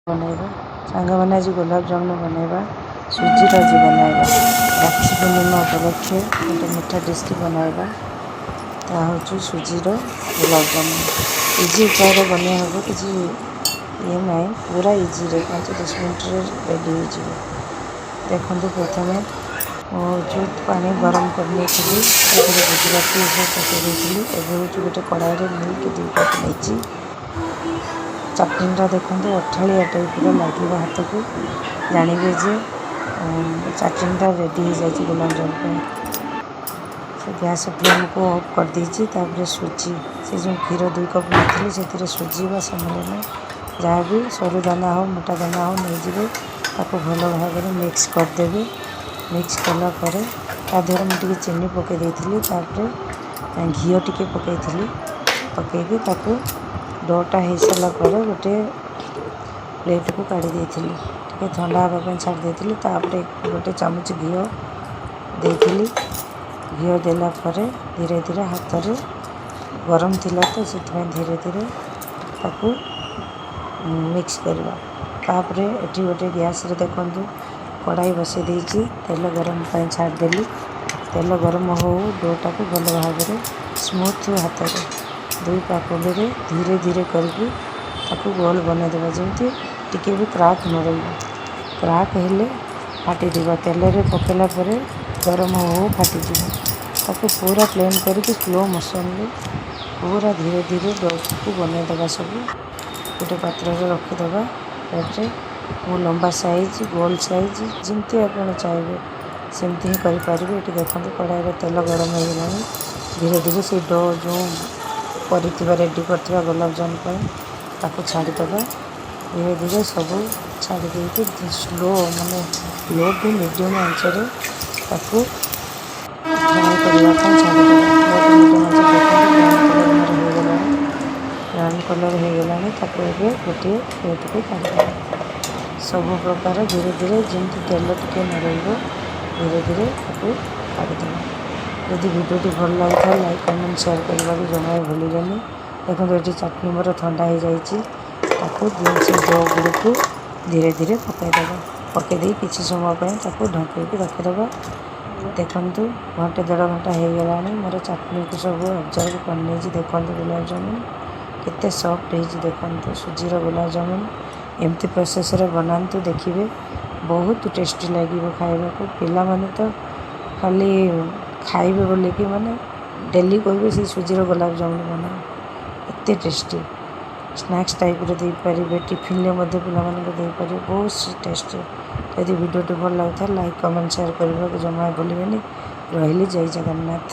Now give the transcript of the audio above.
ବନେଇବା ସାଙ୍ଗମାନେ, ଆଜି ଗୋଲାପଜାମୁନ ବନେଇବା। ସୁଜିର ଆଜି ବନାଇବା। ରାକ୍ଷୀ ପୂର୍ଣ୍ଣିମା ଉପଲକ୍ଷେ ଗୋଟେ ମିଠା ଡିସ୍ଟି ବନାଇବା। ତାହା ହେଉଛି ସୁଜିର ଗୋଲାପଜାମୁନ। ଇଜି ଉପାୟରେ ବନେଇ ହେବ, କିଛି ଇଏ ନାହିଁ। ପୁରା ଇଜିରେ 5-10 ମିନିଟ୍ରେ ରେଡ଼ି ହେଇଯିବ। ଦେଖନ୍ତୁ, ପ୍ରଥମେ ମୁଁ ହେଉଛି ପାଣି ଗରମ କରିନେଇଥିଲି। ସେଥିରେ ଗୁଜୁରାତି ଏସବୁ ପକାଇ ଦେଇଥିଲି। ଏବେ ହେଉଛି ଗୋଟେ କଡ଼ାଇରେ ମିଲ୍କ 2 କପ୍ ନେଇଛି। ଚଟଣିଟା ଦେଖନ୍ତୁ, ଅଠାଳିଆ ଟାଇପ୍ର ଲାଗିବ ହାତକୁ। ଜାଣିବେ ଯେ ଚଟଣିଟା ରେଡ଼ି ହେଇଯାଇଛି ଗୋଲାପଜାମୁନ ପାଇଁ। ସେ ଗ୍ୟାସ୍ ଫ୍ଲେମ୍କୁ ଅଫ୍ କରିଦେଇଛି। ତାପରେ ସୁଜି, ସେ ଯେଉଁ କ୍ଷୀର 2 କପ୍ ନେଇଥିଲି, ସେଥିରେ ସୁଜି ବା ସେମୋଲିନା, ଯାହା ବି ସରୁ ଦାନା ହେଉ, ମୋଟା ଦାନା ହେଉ, ନେଇଯିବେ। ତାକୁ ଭଲ ଭାବରେ ମିକ୍ସ କରିଦେବେ। ମିକ୍ସ କଲା ପରେ ତା ଦେହରେ ମୁଁ ଟିକେ ଚିନି ପକାଇ ଦେଇଥିଲି। ତାପରେ ଘିଅ ଟିକେ ପକାଇଥିଲି। ପକାଇକି ତାକୁ ଡୋଟା ହେଇସାରିଲା ପରେ ଗୋଟେ ପ୍ଲେଟ୍କୁ କାଢ଼ି ଦେଇଥିଲି। ଟିକେ ଥଣ୍ଡା ହେବା ପାଇଁ ଛାଡ଼ି ଦେଇଥିଲି। ତାପରେ ଗୋଟେ ଚାମଚ ଘିଅ ଦେଇଥିଲି। ଘିଅ ଦେଲା ପରେ ଧୀରେ ଧୀରେ ହାତରେ, ଗରମ ଥିଲା ତ ସେଥିପାଇଁ, ଧୀରେ ଧୀରେ ତାକୁ ମିକ୍ସ କରିବା। ତାପରେ ଏଠି ଗୋଟେ ଗ୍ୟାସ୍ରେ ଦେଖନ୍ତୁ, କଡ଼ାଇ ବସାଇ ଦେଇଛି। ତେଲ ଗରମ ପାଇଁ ଛାଡ଼ିଦେଲି। ତେଲ ଗରମ ହଉ, ଡୋଟାକୁ ଭଲ ଭାବରେ ସ୍ମୁଥ୍ ହାତରେ ଦୁଇ ପାପୁଲିରେ ଧୀରେ ଧୀରେ କରିକି ତାକୁ ଗୋଲ ବନେଇଦେବା, ଯେମିତି ଟିକେ ବି କ୍ରାକ୍ ନ ରହିବ। କ୍ରାକ୍ ହେଲେ ଫାଟିଯିବ। ତେଲରେ ପକାଇଲା ପରେ ଗରମ ହଉ ହଉ ଫାଟିଯିବ। ତାକୁ ପୁରା ପ୍ଲେନ୍ କରିକି ସ୍ଲୋ ମୋସନ୍ରେ ପୁରା ଧୀରେ ଧୀରେ ଡୋକୁ ବନେଇଦେବା। ସବୁ ଗୋଟେ ପାତ୍ରରେ ରଖିଦେବା ପ୍ଲେଟ୍ରେ। ମୁଁ ଲମ୍ବା ସାଇଜ୍, ଗୋଲ ସାଇଜ୍, ଯେମିତି ଆପଣ ଚାହିଁବେ ସେମିତି ହିଁ କରିପାରିବେ। ଏଠି ଦେଖନ୍ତୁ, କଡ଼ାଇରେ ତେଲ ଗରମ ହେଇଗଲାଣି। ଧୀରେ ଧୀରେ ସେଇ do ଯେଉଁ କରିଥିବା, ରେଡ଼ି କରିଥିବା ଗୋଲାପଜାମୁନ ପାଇଁ, ତାକୁ ଛାଡ଼ିଦେବା। ଧୀରେ ଧୀରେ ସବୁ ଛାଡ଼ି ଦେଇକି ସ୍ଲୋ, ମାନେ ଲୋ ଟୁ ମିଡ଼ିୟମ୍ ଆଞ୍ଚରେ ତାକୁ ଫ୍ରାଏ କରିବା ପାଇଁ ଛାଡ଼ିଦେବା। ଲୋ ଟୁ ମିଡ଼ିୟମ୍ ଆଞ୍ଚରେ ଦେଖନ୍ତୁ, ବ୍ରାଉନ୍ କଲର୍ ମୋର ହେଇଗଲାଣି। ବ୍ରାଉନ୍ କଲର୍ ହେଇଗଲାଣି। ତାକୁ ଏବେ ଗୋଟିଏ ପ୍ଲେଟ୍କୁ କାଢ଼ିଦେବା। ସବୁ ପ୍ରକାର ଧୀରେ ଧୀରେ, ଯେମିତି ତେଲ ଟିକେ ନ ରହିବ, ଧୀରେ ଧୀରେ ତାକୁ କାଢ଼ିଦେବା। ଯଦି ଭିଡ଼ିଓଟି ଭଲ ଲାଗୁଥାଏ, ଲାଇକ୍, କମେଣ୍ଟ, ସେୟାର କରିବାକୁ ଜମା ବି ଭୁଲିବେନି। ଦେଖନ୍ତୁ, ଏଠି ଚଟଣି ମୋର ଥଣ୍ଡା ହେଇଯାଇଛି। ତାକୁ ସେ do ଗୁଡ଼ିକୁ ଧୀରେ ଧୀରେ ପକାଇଦେବା। ପକାଇ ଦେଇ କିଛି ସମୟ ପାଇଁ ତାକୁ ଢଙ୍କେଇକି ରଖିଦେବା। ଦେଖନ୍ତୁ, ଘଣ୍ଟେ ଦେଢ଼ ଘଣ୍ଟା ହେଇଗଲାଣି। ମୋର ଚଟଣିକୁ ସବୁ ଅବଜର୍ଭ କରିନେଇଛି। ଦେଖନ୍ତୁ, ଗୋଲାପଜାମୁନ କେତେ ସଫ୍ଟ ହେଇଛି। ଦେଖନ୍ତୁ, ସୁଜିର ଗୋଲାପଜାମୁନ ଏମିତି ପ୍ରୋସେସ୍ରେ ବନାନ୍ତୁ, ଦେଖିବେ ବହୁତ ଟେଷ୍ଟି ଲାଗିବ ଖାଇବାକୁ। ପିଲାମାନେ ତ ଖାଲି ଖାଇବେ ବୋଲିକି, ମାନେ ଡେଲି କହିବେ, ସେଇ ସୁଜିର ଗୋଲାପଜାମୁନ ବନାଅ। ଏତେ ଟେଷ୍ଟି। ସ୍ନାକ୍ସ ଟାଇପ୍ର ଦେଇପାରିବେ, ଟିଫିନରେ ମଧ୍ୟ ପିଲାମାନଙ୍କୁ ଦେଇପାରିବେ। ବହୁତ ଟେଷ୍ଟି। ଯଦି ଭିଡ଼ିଓଟି ଭଲ ଲାଗୁଥାଏ, ଲାଇକ୍, କମେଣ୍ଟ, ସେୟାର କରିବାକୁ ଜମା ଭୁଲିବେନି। ରହିଲି, ଜୟ ଜଗନ୍ନାଥ।